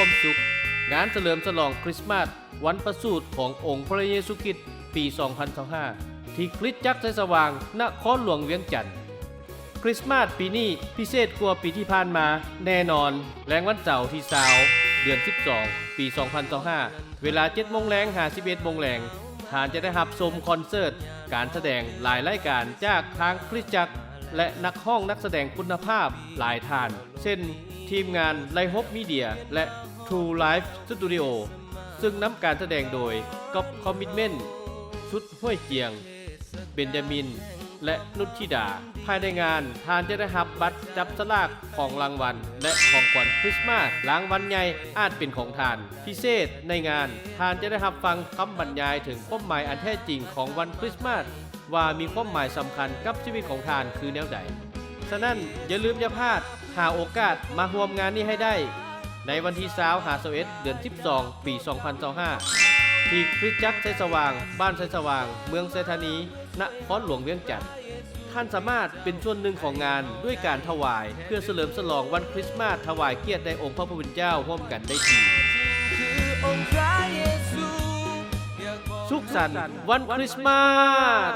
ຄວາມສຸກ. ງານສະເຫຼີມສະຫຼອງຄຣິສມາດວັນປະສູດຂອງອົງພະເຢຊູຄຣິດປີສອງພັນຊາວຫ້າ ທີ່ຄຣິສຕະຈັກໄຊສະຫວ່າງ ນະຄອນຫຼວງວຽງຈັນ. ຄຣິສມາດປີນີ້ພິເສດກວ່າປີທີ່ຜ່ານມາແນ່ນອນ. ແລງວັນເສົາທີຊາວ ເດືອນສິບສອງ ປີສອງພັນຊາວຫ້າ ເວລາເຈັດໂມງແລງຫາສິບເອັດໂມງແລງ, ທ່ານຈະໄດ້ຮັບຊົມຄອນເສີດ, ການສະແດງຫຼາຍລາຍການຈາກທາງຄຣິສຕະຈັກ ແລະ ນັກຮ້ອງນັກສະແດງຄຸນນະພາບຫຼາຍທ່ານ ເຊັ່ນ ທີມງານໄລໂຮບມີເດຍ ແລະ True Life Studio ຊຶ່ງນຳການສະແດງໂດຍ ກັອບ ຄອມມິດເມັ້ນ, ສຸດ ຫ້ວຍຈຽງ, ເບັນຈາມິນ ແລະ ນຸດທິດາ. ພາຍໃນງານ, ທ່ານຈະໄດ້ຮັບບັດຈັບສະຫຼາກ, ຂອງລາງວັນ ແລະ ຂອງຂວັນຄຣິສມາດ. ລາງວັນໃຫຍ່ອາດເປັນຂອງທ່ານ. ພິເສດໃນງານ, ທ່ານຈະໄດ້ຮັບຟັງຄຳບັນຍາຍເຖິງຄວາມໝາຍອັນແທ້ຈິງຂອງວັນຄຣິສມາດ ວ່າມີຄວາມໝາຍສຳຄັນກັບຊີວິດຂອງທ່ານຄືແນວໃດ. ສະນັ້ນ, ຢ່າລືມຢ່າພາດ, ຫາໂອກາດມາຮ່ວມງານນີ້ໃຫ້ໄດ້ ໃນວັນທີຊາວ ຫາ ຊາວເອັດ ເດືອນສິບສອງ ປີສອງພັນຊາວຫ້າ ທີ່ຄຣິສຕະຈັກໄຊສະຫວ່າງ, ບ້ານໄຊສະຫວ່າງ, ເມືອງໄຊທານີ, ນະຄອນຫຼວງວຽງຈັນ. ທ່ານສາມາດເປັນສ່ວນໜຶ່ງຂອງງານດ້ວຍການຖວາຍ ເພື່ອສະເຫຼີມສະຫຼອງວັນຄຣິສມາດ, ຖວາຍກຽດແດ່ອົງພະຜູ້ເປັນເຈົ້າຮ່ວມກັນໄດ້ທີ່. ສຸກສັນວັນຄຣິສມາດ.